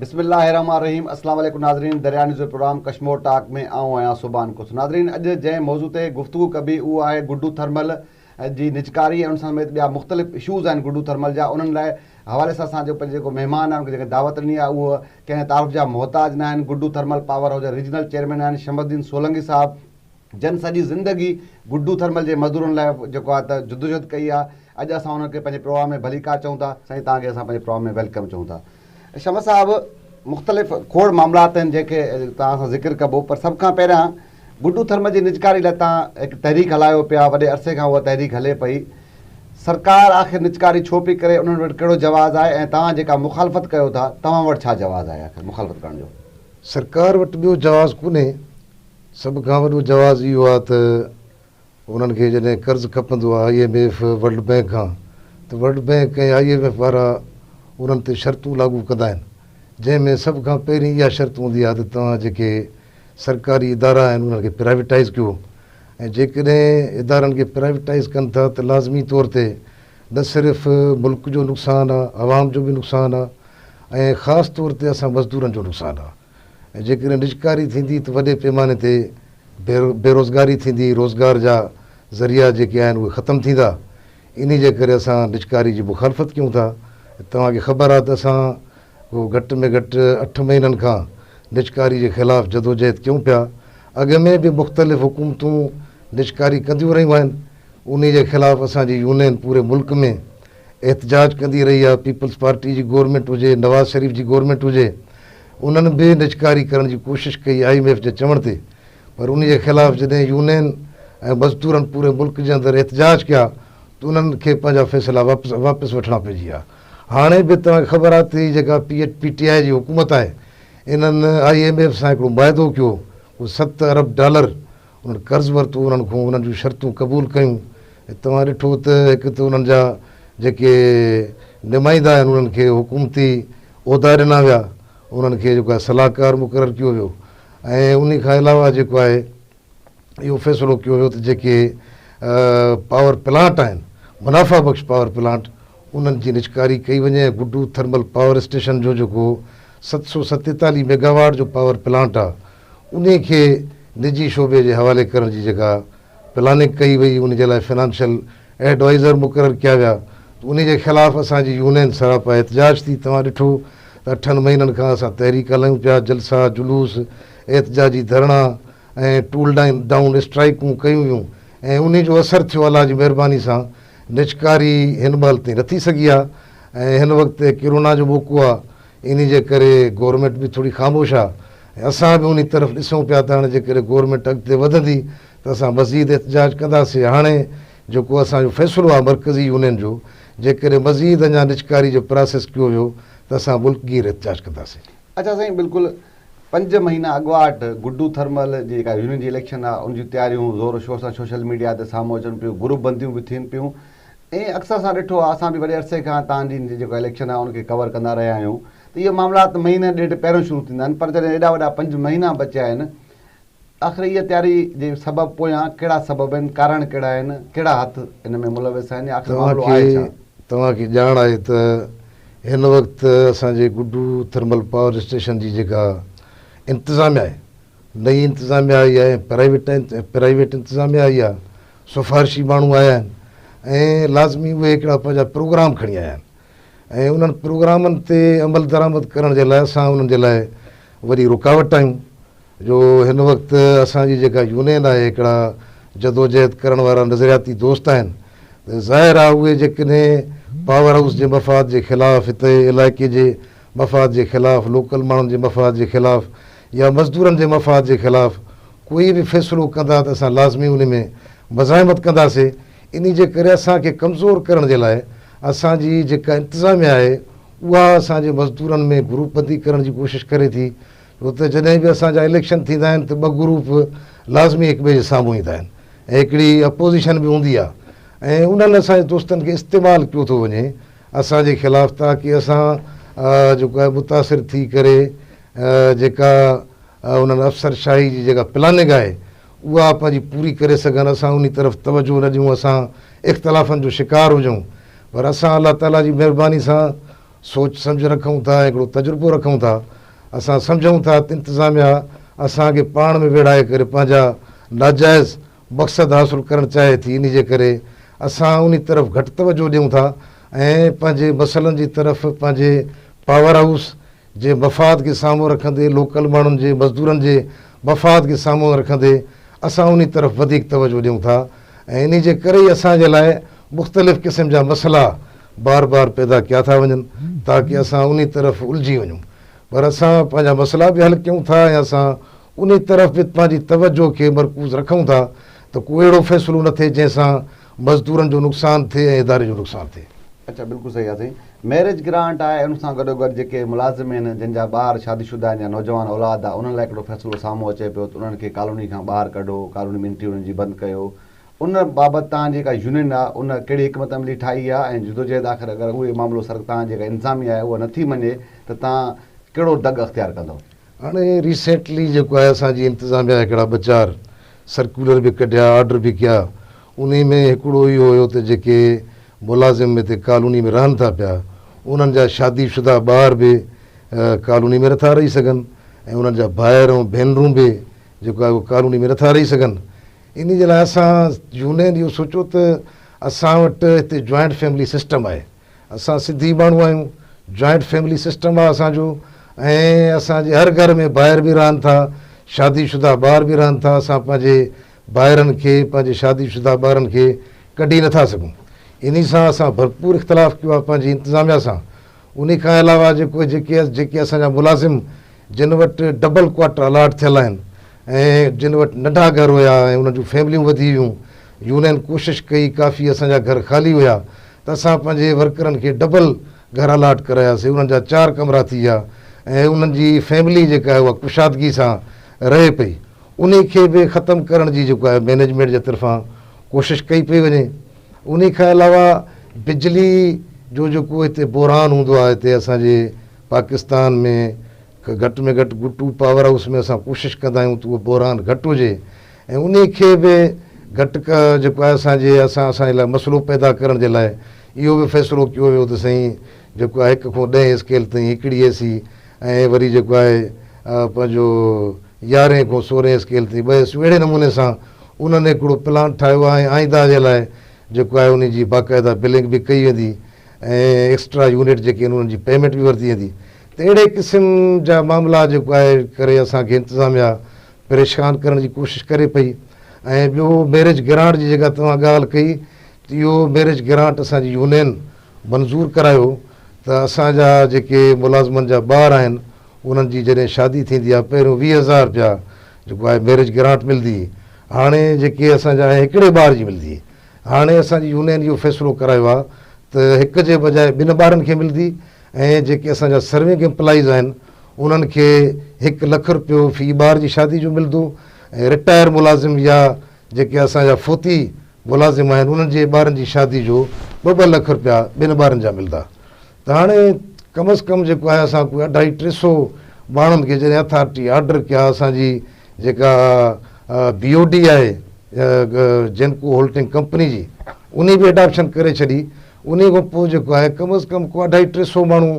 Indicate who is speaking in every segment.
Speaker 1: بسم الله الرحمٰن الرحيم اسلام عليڪم ناظرين دريا نيوز جو پروگرام ڪشمور ٽاڪ ۾ آئون آهيان سبحان کوسو ناظرين اڄ جنهن موضوع تي گفتگو ڪبي اهو آهي گڊو ٿرمل جي نجڪاري ۽ ان سميت ٻيا مختلف اشوز آهن گڊو ٿرمل جا انهن لاء حوالي سان اسان جو پنهنجو جيڪو مهمان آهي ان کي جيڪا دعوت ڏني آهي اهو ڪنهن تعارف جا محتاج نه آهن گڊو ٿرمل پاور هائوس جا ريجنل چيئرمين آهن شمس الدين سولنگي صاحب جن سڄي زندگي گڊو ٿرمل جي مزدورن لاء جيڪو آهي ته جدوجھد ڪئي آهي اڄ اسان انهن کي پنهنجي پروگرام ۾ ڀليڪار چئون ٿا سائين توهان کي اسان پنهنجي پروگرام ۾ welcome چئون ٿا شمس صاحب مختلف کوڙ معاملات آهن جنهن کي توهان سان ذڪر ڪبو پر سڀ کان پهريان گڊو ٿرمل جي نجڪاري لاء توهان هڪ تحريڪ هلايو پيا وڏي عرصي کان اها تحريڪ هلي پئي سرڪار آخر نجڪاري ڇو پئي ڪري انهن وٽ ڪهڙو جواز آهي ۽ توهان جيڪا مخالفت ڪيو ٿا توهان وٽ ڇا جواز آهي آخر مخالفت ڪرڻ جو؟
Speaker 2: سرڪار وٽ ٻيو جواز ڪونهي سڀ کان وڏو جواز اهو آهي ته انهن کي جڏهن قرض کپندو آهي I M F, world bank کان ته world bank ۽ I M F وارا انهن تي شرطون لاڳو ڪندا آهن جنهن ۾ سڀ کان پهرين اها شرط هوندي آهي ته توهان جيڪي سرڪاري ادارا آهن انهن کي پرائيويٽائيز ڪيو ۽ جيڪڏهن ادارن کي پرائيويٽائيز ڪن ٿا ته لازمي طور تي نه صرف ملڪ جو نقصان آهي عوام جو به نقصان آهي ۽ خاص طور تي اسان مزدورن جو نقصان آهي. ۽ جيڪڏهن نجڪاري ٿيندي ته وڏي پيماني تي بيروزگاري ٿيندي، روزگار جا ذريعا جيڪي آهن اهي ختم ٿيندا، انهي جي ڪري اسان نجڪاري جي مخالفت ڪيون ٿا. توهان کي خبر آهي ته اسان ڪو گهٽ ۾ گهٽ اٺ مهينن کان نجڪاري جي خلاف جدوجهد ڪيون پيا، اڳ ۾ به مختلف حڪومتون نجڪاري ڪنديون رهيون آهن، انهي جي خلاف اسان جي يونين پوري ملڪ ۾ احتجاج ڪندي رهي آهي، پيپلز پارٽي جي گورنمينٽ هجي، نواز شريف جي گورنمينٽ هجي، انهن به نجڪاري ڪرڻ جي ڪوشش ڪئي I M F جي چوڻ تي پر انهي جي خلاف جڏهن يونين ۽ مزدورن پوري ملڪ جي اندر احتجاج ڪيا ته انهن کي پنهنجا فيصلا واپس وٺڻا پئجي ويا. هاڻي به توهان کي خبر آهي ته هي جيڪا پي ٽي آء جي حڪومت آهي انهن I M F سان هڪڙو معاهدو ڪيو ڪو ست ارب ڊالر انهن قرض ورتو انهن کان انهن جون شرطون قبول ڪيون ۽ توهان ڏٺو ته هڪ ته انهن جا جيڪي نمائندا آهن انهن کي حڪومتي عهدا ڏنا ويا انهن کي جيڪو آهي صلاحڪار مقرر ڪيو ويو ۽ انهي کان علاوه جيڪو آهي اهو فيصلو ڪيو ويو ته جيڪي پاور پلانٽ آهن منافع بخش پاور پلانٽ انهن جي نجڪاري ڪئي وڃي ۽ گڊو ٿرمل پاور اسٽيشن جو جيڪو 747 ميگاواٽ جو پاور پلانٽ آهي انهي کي نجي شعبي جي حوالي ڪرڻ جي جيڪا پلاننگ ڪئي وئي ان جي لاء فنانشل ايڊوائيزر مقرر ڪيا ويا ته انهي جي خلاف اسان جي يونين سراپا احتجاج ٿي توهان ڏٺو ته اٺن مهينن کان اسان تحريڪ هلايون پيا جلسا جلوس احتجاجي ڌرڻا ۽ ٽول ڊائون اسٽرائيڪون ڪيون ويون ۽ انهي جو اثر ٿيو الله جي مهرباني سان نجڪاري هن مهل تائين نه ٿي سگهي آهي ۽ هن وقت ڪرونا جو موقعو آهي انهي جي ڪري گورنمينٽ به ٿوري خاموش آهي ۽ اسان به انهي طرف ڏسون پيا ته هاڻي جيڪڏهن گورنمينٽ اڳتي وڌندي ته اسان مزيد احتجاج ڪنداسين هاڻي جيڪو اسان جو فيصلو آهي مرڪزي يونين جو جيڪڏهن مزيد اڃا نجڪاري جو پراسيس ڪيو ويو ته اسان ملڪ گير احتجاج ڪنداسين.
Speaker 1: اڇا سائين بلڪل پنج مهينا اڳواٽ گڊو ٿرمل جي جيڪا يونين جي اليڪشن آهي ان جون تياريون زور شور سان سوشل ميڊيا تي سامهون اچن پيون گروپ بنديون به ٿين پيون ۽ اڪثر اسان ڏٺو آهي اسان به وڏي عرصي کان تان جي جيڪا اليڪشن آهي ان کي ڪور ڪندا رهيا آهيون ته اهي معاملات مهيني ڏيڍ پهريون شروع ٿيندا آهن پر جڏهن ايڏا وڏا پنج مهينا بچيا آهن آخر اها تياري جي سبب پويان ڪهڙا سبب آهن ڪارڻ ڪهڙا آهن ڪهڙا هٿ ان ۾ ملوث آهن يا آخر معاملو آهي ڇا؟
Speaker 2: توهان کي ڄاڻ آهي ته هن وقت اسان جي گڊو ٿرمل پاور اسٽيشن جي جيڪا انتظاميا آهي نئين انتظاميا آئي آهي ۽ پرائيويٽ انتظاميا آئي آهي سفارشي ماڻهو آيا آهن ۽ لازمي اهي هڪڙا پنهنجا پروگرام کڻي آيا آهن ۽ انهن پروگرامن تي عمل درآمد ڪرڻ جي لاء اسان انهن جي لاء وڏي رڪاوٽ آهيون جو هن وقت اسان جي جيڪا يونين آهي هڪڙا جدوجهد ڪرڻ وارا نظرياتي دوست آهن ته ظاهر آهي اهي جيڪڏهن پاور هائوس جي مفاد جي خلاف هتي علائقي جي مفاد جي خلاف لوڪل ماڻهن جي مفاد جي خلاف يا مزدورن جي مفاد جي خلاف ڪوئي به فيصلو ڪندا ته اسان لازمي ان ۾ مزاحمت ڪنداسين انهي جي ڪري اسان کي ڪمزور ڪرڻ جي لاء اسان جي جيڪا انتظاميا آهي اها اسان جي مزدورن ۾ گروپ بندي ڪرڻ جي ڪوشش ڪري ٿي ڇو ته جڏهن به اسان جا اليڪشن ٿيندا آهن ته ٻه گروپ لازمي هڪ ٻئي جي سامهون ايندا آهن ۽ هڪڙي اپوزيشن به هوندي آهي ۽ انهن اسان جي دوستن کي استعمال ڪيو ٿو وڃي اسان جي خلاف تاڪي اسان جيڪو آهي متاثر ٿي ڪري جيڪا انهن افسر شاهي جي جيڪا پلاننگ آهي اها پنهنجي پوري ڪري سگهن، اسان انهي طرف توجهه نه ڏيون، اسان اختلافن جو شڪار هجون، پر اسان الله تعاليٰ جي مهرباني سان سوچ سمجهه رکون ٿا ۽ هڪڙو تجربو رکون ٿا. اسان سمجهون ٿا ته انتظاميا اسان کي پاڻ ۾ ويڙهائي ڪري پنهنجا ناجائز مقصد حاصل ڪرڻ چاهي ٿي، انهي جي ڪري اسان انهي طرف گهٽ توجهه ڏيون ٿا ۽ پنهنجي مسئلن جي طرف پنهنجي پاور هائوس جي مفاد کي سامهون رکندي لوڪل ماڻهن جي مزدورن جي مفاد کي سامهون رکندي اسان انهي طرف وڌيڪ توجهه ڏيون ٿا ۽ انهي جي ڪري ئي اسان جي لاء مختلف قسم جا مسئلا بار بار پيدا ڪيا ٿا وڃن تاڪه اسان انهي طرف الجهي وڃون پر اسان پنهنجا مسئلا به حل ڪيون ٿا ۽ اسان انهي طرف به پنهنجي توجهه کي مرڪوز رکون ٿا ته ڪو اهڙو فيصلو نه ٿئي جنهن سان مزدورن جو نقصان ٿئي ۽ اداري جو نقصان ٿئي.
Speaker 1: اڇا بلڪل صحيح آ سائين ميرج گرانٽ آهي ان سان گڏو گڏ جيڪي ملازم آهن جن جا ٻار شادي شده آهن يا نوجوان اولاد آ انهن لاء هڪڙو فيصلو سامهون اچي پيو ته انهن کي ڪالوني کان ٻاهر ڪڍو ڪالوني ۾ انٽري انهن جي بند ڪيو ان بابت توهان جي جيڪا يونين آ ان ڪهڙي حڪمت عملي ٺاهي آ ۽ جدوجهد آخر اگر اهي معاملو سر توهان جيڪا انتظاميه آهي اها نٿي مڃي ته توهان ڪهڙو دڳ اختيار ڪندو.
Speaker 2: هاڻي ريسينٽلي جيڪو آهي اسان جي انتظاميه هڪڙا ٻه چار سرڪيولر به ڪڍيا آرڊر به ڪيا انهي ۾ هڪڙو اهو هيو ته جيڪي ملازم هتي ڪالوني ۾ رهن ٿا پيا انهن جا شادي شده ٻار به ڪالوني ۾ نٿا رهي سگهن ۽ انهن جا ڀائر ۽ ڀينرون به جيڪو آهي اهو ڪالوني ۾ نٿا رهي سگهن انهي جي لاء اسان يونين اهو سوچيو ته اسان وٽ هتي جوائنٽ فيملي سسٽم آهي اسان سنڌي ماڻهو آهيون جوائنٽ فيملي سسٽم آهي اسان جو ۽ اسان جي هر گهر ۾ ڀائر به رهن ٿا شادي شده ٻار به رهن ٿا اسان پنهنجي ڀائرن کي پنهنجي شادي شده ٻارن کي ڪڍي نٿا سگهون انهي سان اسان ڀرپور اختلاف ڪيو آهي پنهنجي انتظاميا سان انهي کان علاوه جيڪو جيڪي جيڪي اسان جا ملازم جن وٽ ڊبل ڪوارٽر الاٽ ٿيل آهن ۽ جن وٽ ننڍا گهر هيا ۽ انهن جون فيمليون وڌي ويون يونين ڪوشش ڪئي ڪافي اسان جا گهر خالي هيا ته اسان پنهنجي ورڪرن کي ڊبل گهر الاٽ ڪراياسي انهن جا چار ڪمرا ٿي ويا ۽ انهن جي فيملي جيڪا آهي اها ڪشادگي سان رهي پئي انهي کي به ختم ڪرڻ جي جيڪو آهي مئنيجمينٽ جي طرفان ڪوشش ڪئي پئي وڃي انهي کان علاوه بجلي جو جيڪو هتي بحران هوندو آهي هتي اسان جي پاڪستان ۾ گهٽ ۾ گهٽ گٽو پاور هائوس ۾ اسان ڪوشش ڪندا آهيون ته اهو بحران گهٽ هجي ۽ انهي کي به گهٽ جيڪو آهي اسان جي اسان اسان جي لاء مسئلو پيدا ڪرڻ جي لاء اهو به فيصلو ڪيو ويو ته سائين جيڪو آهي هڪ کان ڏهين اسڪيل تائين هڪڙي اي سي ۽ وري جيڪو آهي پنهنجو يارهين کان سورهين اسڪيل تائين ٻه اي سيون اهڙي نموني سان انهن هڪڙو پلان ٺاهيو آهي ۽ آئنده جي لاء جيڪو آهي انهي جي باقاعده بلنگ به ڪئي ويندي ۽ ايڪسٽرا يونٽ جيڪي آهن انهن جي پيمينٽ به ورتي ويندي ته اهڙي قسم جا معاملا جيڪو آهي ڪري اسان کي انتظاميا پريشان ڪرڻ جي ڪوشش ڪري پئي ۽ ٻيو ميرج گرانٽ جي جيڪا توهان ڳالهه ڪئي ته اهو ميرج گرانٽ اسان جي يونين منظور ڪرايو ته اسان جا جيڪي ملازمن جا ٻار آهن انهن جي جڏهن شادي ٿيندي آهي پهريون 20 هزار رپيا جيڪو آهي ميرج گرانٽ ملندي هاڻي جيڪي اسان جا هڪڙي ٻار جي ملندي هاڻي اسان جي يونين اهو فيصلو ڪرايو آهي ته هڪ جي بجاء ٻن ٻارن کي ملندي ۽ جيڪي اسان جا سرونگ ايمپلائيز آهن انهن کي هڪ لک رپيو في ٻار جي شادي جو ملندو ۽ رٽائر ملازم يا جيڪي اسان جا فوتي ملازم آهن انهن جي ٻارن جي شادي جو ٻه ٻه لک رپيا ٻن ٻارن جا ملندا ته هاڻي ڪم از ڪم جيڪو آهي اسان ڪوئي اڍائي ٽي سو ماڻهن کي جڏهن اٿارٽي آرڊر ڪيا اسان جي جيڪا بي او ڊي آهي جينڪو هولڊنگ ڪمپني جي انهي به اڊاپشن ڪري ڇڏي انهي کان پوء جيڪو آهي ڪم از ڪم ڪو اڍائي ٽي سو ماڻهو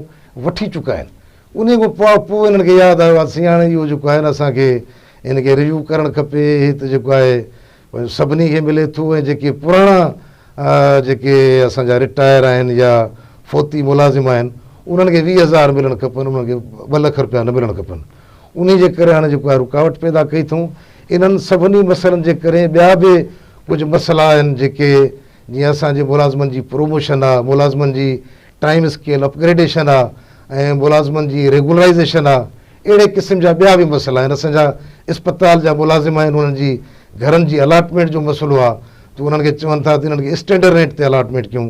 Speaker 2: وٺي چڪا آهن انهي کان پوء پوء انهن کي ياد آيو آهي سائين هاڻي اهو جيڪو آهي نه اسان کي ان کي ريويو ڪرڻ کپي هي ته جيڪو آهي سڀني کي ملي ٿو ۽ جيڪي پراڻا جيڪي اسان جا رٽائر آهن يا فوتي ملازم آهن انهن کي 20 هزار ملڻ کپن انهن کي 2 لک رپيا نه ملڻ کپن انهي جي ڪري هاڻي جيڪو آهي رڪاوٽ پيدا ڪئي اٿئون انهن سڀني مسئلن جي ڪري ٻيا به ڪجهه مسئلا آهن جيڪي جيئن اسان جي ملازمن جي پروموشن آ ملازمن جي ٽائيم اسڪيل اپگريڊيشن آ ۽ ملازمن جي ريگولرائيزيشن آ اهڙي قسم جا ٻيا به مسئلا آهن اسان جا اسپتال جا ملازم آهن انهن جي گهرن جي الاٽمينٽ جو مسئلو آ ته انهن کي چون ٿا ته انهن کي اسٽينڊرڊ رينٽ تي الاٽمينٽ ڪيون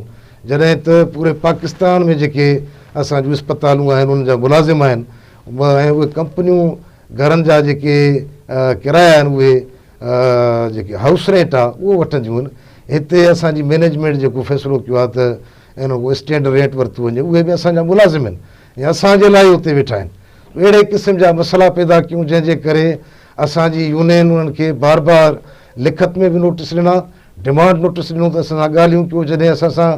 Speaker 2: جڏهن ته پوري پاڪستان ۾ جيڪي اسان جون اسپتالون آهن انهن جا ملازم آهن ۽ اهي ڪمپنيون گهرن جا جيڪي ڪرايا آهن اهي جيڪي هائوس رينٽ آ اهو وٺنديون آهن هتي اسان جي مئنيجمينٽ جيڪو فيصلو ڪيو آ ته ان ڪو اسٽينڊرڊ رينٽ ورتو وڃي اهي به اسان جا ملازم آهن ۽ اسان جي لاء ئي اتي ويٺا آهن اهڙي قسم جا مسئلا پيدا ڪيون جنهن جي ڪري اسان جي يونين انهن کي بار بار لکت ۾ به نوٽس ڏنا ڊمانڊ نوٽس ڏنو ته اسان سان ڳالهيون ڪيو جڏهن اسان سان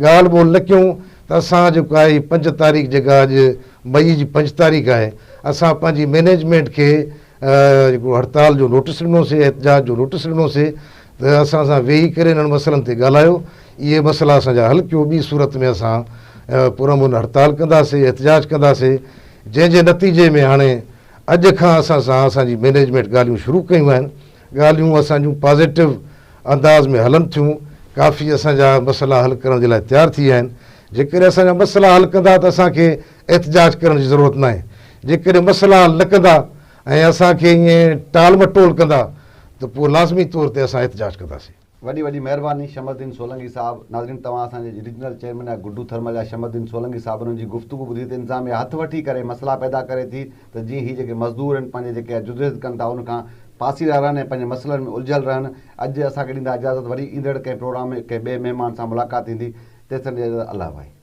Speaker 2: ڳالهه ٻولهه نه ڪيون ته اسان جيڪو آهي هي پنج تاريخ جيڪا اڄ مئي جي پنج تاريخ آهي اسان پنهنجي مئنيجمينٽ کي جيڪو هڙتال جو نوٽس ڏنوسي احتجاج جو نوٽس ڏنوسي ته اسان سان ويهي ڪري انهن مسئلن تي ڳالهايو اهي مسئلا اسان جا حل ڪيو ٻي صورت ۾ اسان پرامن هڙتال ڪنداسي احتجاج ڪنداسي جنهن جي نتيجي ۾ هاڻي اڄ کان اسان سان اسان جي مئنيجمينٽ ڳالهيون شروع ڪيون آهن ڳالهيون اسان جون پازيٽو انداز ۾ هلن ٿيون، ڪافي اسان جا مسئلا حل ڪرڻ جي لاء تيار ٿي ويا آهن، جيڪڏهن اسان جا مسئلا حل ڪندا ته اسان کي احتجاج ڪرڻ جي ضرورت ناهي، جيڪڏهن مسئلا حل نه ڪندا ۽ اسان کي ائين ٽال مٽول ڪندا ته پوء لازمي طور تي اسان احتجاج ڪنداسين.
Speaker 1: وڏي وڏي مهرباني شمس الدين سولنگي صاحب. ناظرين توهان اسان جي ريجنل چيئرمين آهي گڊو ٿرمل جا شمس الدين سولنگي صاحب انهن جي گفتگو ٻڌي ته انتظاميه هٿ وٺي ڪري مسئلا پيدا ڪري ٿي ته جيئن هي جيڪي مزدور آهن پنهنجي جيڪي جدوجهد ڪن ٿا ان کان پاسيرا رهن ۽ پنهنجي مسئلن ۾ الجهيل رهن. اڄ اسان کي ڏيندا اجازت وري ايندڙ ڪنهن پروگرام ۾ ڪنهن ٻئي مهمان سان ملاقات ٿيندي تيستائين ڏيندا اجازت الله ڀائي.